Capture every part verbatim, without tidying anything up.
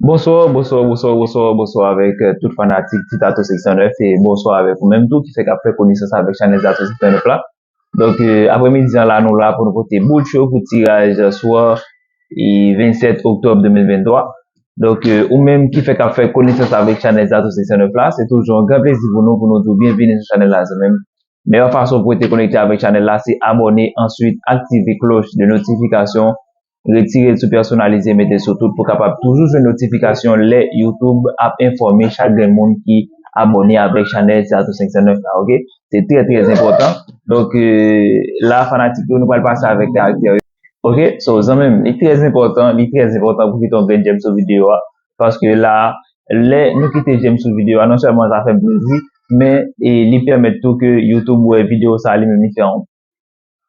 Bonswa, bonswa, bonswa, bonswa, bonswa avèk euh, tout fanatik Ti Tato seksyon nèf e bonswa avèk ou menm tou ki fèk ap fè konesans avèk chanèl Tato seksyon nèf la. Donk, euh, apremidi an la, nou la pou nou pote boul cho pou tiraj swa e vennsèt oktòb de mil venntwa. Donk, euh, ou menm ki fèk ap fè konesans avèk chanèl Tato seksyon nèf la, se toujou yon gran plezi pou nou, pou nou di w byenvini sou chanèl la, zanmi m. Meyè fason pou rete konekte avèk chanèl la, se abòne, answit aktive klòch de notifikasyon, retire l sou pèsonalize, mete l sou tout pou kapab toujou jwenn notifikasyon lè YouTube ap enfòme chak grenn moun ki abòne avèk chanèl Tato seksyon nèf la, oke? Se trè, trè enpòtan. Donk, euh, la, fanatik yo, nou pral pase avèk karaktè yo. Oke? So, zanmi m, li trè enpòtan, li trè enpòtan pou kite yon grenn j'aime sou videyo a. Paske la, lè nou kite j'aime sou videyo a, non sèlman sa fè m plezi, men e li pèmèt tou ke YouTube wè videyo sa li menm li fè yon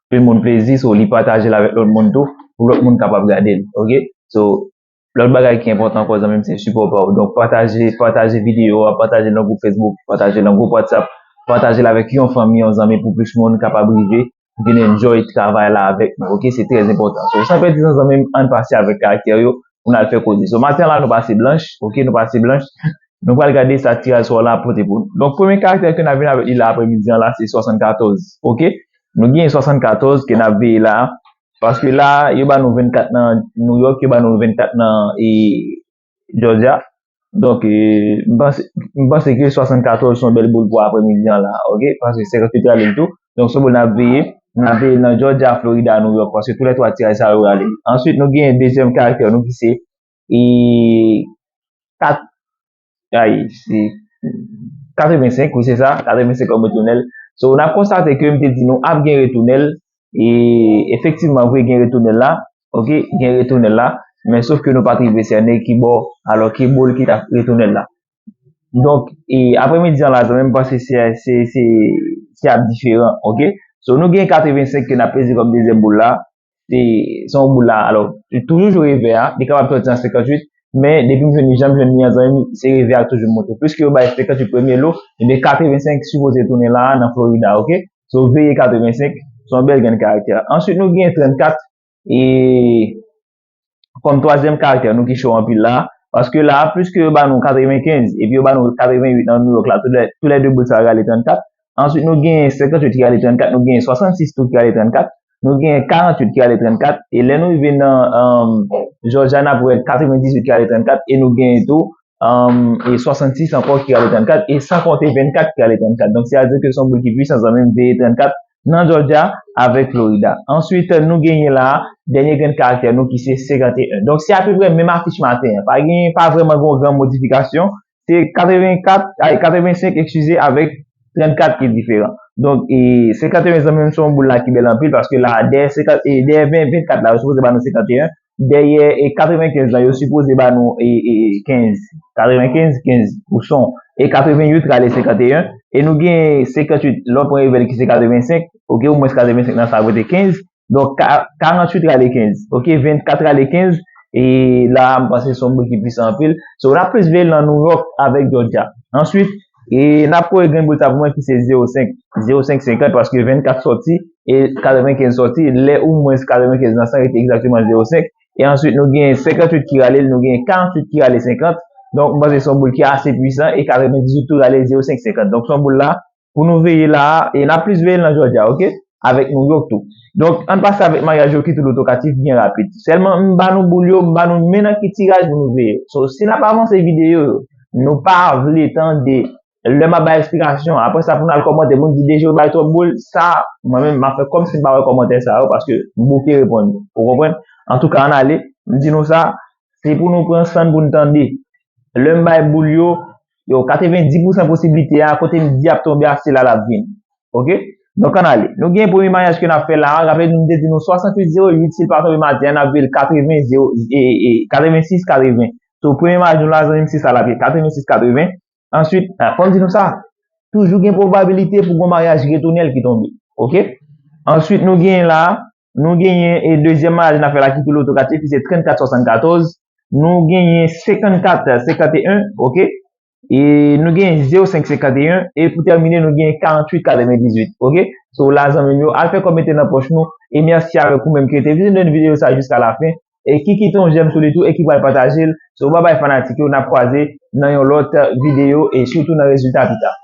pe moun plezi, so li pataje l avèk lòt moun tou, pou lòt moun kapab gade l, oke? So, lòt bagay ki enpòtan ankò, zanmi m, se sipò pa w. Donk, pataje, pataje videyo a, pataje l nan gwoup Facebook, pataje l nan gwoup WhatsApp, pataje l avèk yon fanmi, yon zanmi pou plis moun kapab rive, vin enjoy travay la avèk nou, oke? Se trè enpòtan. So, san pèdi tan, zanmi m, ann pase avèk karaktè yo, pou n al fè koze. So, maten la, nou pase blanch, oke? Nou pase blanch. Nou pral gade sa tiraj sò la pote pou nou. Donk, premye karaktè ke n ap vin avèk li la apremidi an la, se swasannkatòz. Oke? Nou gen swasannkatòz ke n ap veye la. Paske la, yo ba nou vennkat nan New York, yo ba nou vennkat nan e, Georgia. Donk, e, m panse, m panse ke swasannkatòz se yon bèl boul pou apremidi an la. Oke? Paske senkanntuit rale l tou. Donk, se yon boul n ap veye. N ap veye nan Georgia, Florida, New York. Paske toulètwa tiraj sa yo rale. Answit, nou gen dezyèm karaktè nou ki se e, kat, ay, se katrevensenk, wi, se sa, katrevensenk kòm retounèl. So, n ap konstate ke m te di nou ap gen retounèl, e efektivman, vre, gen retounèl la, oke, gen retounèl la, men sof ke nou pa t rive sènen ki bò, alò ki boul ki t ap retounèl la. Donk, e apremidi an la, zanmi m, panse se, se, se, se ap diferan, oke? So, nou gen katrevensenk ke n ap peze kòm dezyèm boul la, se, se yon boul la. Alò, toujou jwe revè a, li kapab sòti an senkanntuit, men depi m jwenn li, jan m jwenn li an, zanmi m, se revè a k toujou monte. Piske yo bay senkanntuit premye lo, ebyen katrevensenk sipoze tounen la a nan Florida, oke? So, veye katrevensenk, se yon bèl grenn karaktè. Answit, nou gen trannkat, e kòm twazyèm karaktè nou ki cho anpil la, paske la, piske yo ba nou katrevenkenz, epi yo ba nou katrevenuit nan New York la, toulè, toulè de boul sa yo rale trannkat. Answit, nou gen senkanntuit ki rale trannkat, nou gen swasannsis tou ki rale trannkat, nou gen karanntuit ki rale trannkat, e lè nou rive nan um, Georgia, n ap wè katrevendizuit ki rale trannkat, e nou gen tou um, e swasannsis ankò ki rale trannkat, e san konte vennkat ki rale trannkat. Donk, se a di ke se yon boul ki pwisan, zanmi m, veye trannkat nan Georgia avèk Florida. Answit, nou genyen la, dènye grenn karaktè nou ki se senkanteyen. Donk, se apeprè menm afich maten an. Pa gen, pa vrèman gen yon gran modifikasyon. Se katrevenkat, ay, katrevensenk, eskize, avèk trannkat ki diferan. Donk, e, senkanteyen, zanmi m, se yon boul la ki bèl anpil, paske la, dèyè senkant, e, dèyè ven, vennkat la, yo sipoze ba nou senkanteyen. Dèyè, e, katrevenkenz la, yo sipoze ba nou, e, e, kenz. Katrevenkenz, kenz pou son. E katrevenuit rale senkanteyen. E nou gen senkantuit, lè w pran revè l ki se katrevensenk, oke, omwens katrevensenk nan sa pote kenz. Donk, ka-, karanntuit rale kenz. Oke, vennkat rale kenz. E la, m panse se yon boul ki pwisan anpil. So, n ap plis veye l nan New York avèk Georgia. Answit, e n ap kore grenn boul sa pou mwen ki se zewo senk. Zewo senk senkant, paske vennkat sòti e katrevenkenz sòti. Lè omwens katrevenkenz nan san rete egzakteman zewo senk. E answit, nou gen senkantuit ki rale l, nou gen karanntuit ki rale senkant. Donk, m panse se yon boul ki ase pwisan e katrevendizuit tou rale zewo senk senkant. Donk, se yon boul la, pou nou veye la a, e n ap plis veye l nan Georgia, oke? Avèk New York tou. Donk, ann pase avèk maryaj yo ki tou lotokatif byen rapid. Sèlman, m ba nou boul yo, m ba nou men nan ki tiraj pou nou veye. So, si n ap avanse videyo yo, nou pa vle tande lè m ap bay eksplikasyon, apre sa pou n al kòmante, pou n di D J ou bay twòp boul, sa, mwen menm, m ap fè kòmsi m pa wè kòmantè sa yo, paske m bouke reponn yo. Ou konprann? Antouka, ann ale, m di nou sa, se pou nou pran san n pou n tande. Lè m bay boul yo, yo, katrevendis pousan posiblite a, kote m di ap tonbe a, se la l ap vin. Oke? Donk, ann ale. Nou gen premye maryaj ke n ap fè la a. Raple nou, m te di nou swasanntuit zewo uit, si l pa tonbe maten an, n ap veye l katreven zewo, e, e, katrevensis katreven. So, premye maryaj nou la, zanmi m, se sa l ap ye, katrevensis katreven. Answit, a, fò m di nou sa, toujou gen pwobabilite pou gon maryaj retounèl ki tonbe. Oke? Answit, nou genyen la, nou genyen e dezyèm maryaj n ap fè la ki pi lotokatif, ki se trannkat swasannkatòz. Nou genyen senkannkat senkanteyen, oke? E nou genyen zewo senk senkanteyen. E pou tèmine, nou genyen karanntuit katrevendizuit, oke? So, la, zanmi m yo, al fè kòb mete nan pòch nou. E mèsi avèk ou menm ki rete vizite videyo sa jiska lafen. e ki kite yon jèm sou li tou e ki pral pataje l. So, babay fanatik yo, n ap kwaze nan yon lòt videyo e sitou nan rezilta pita.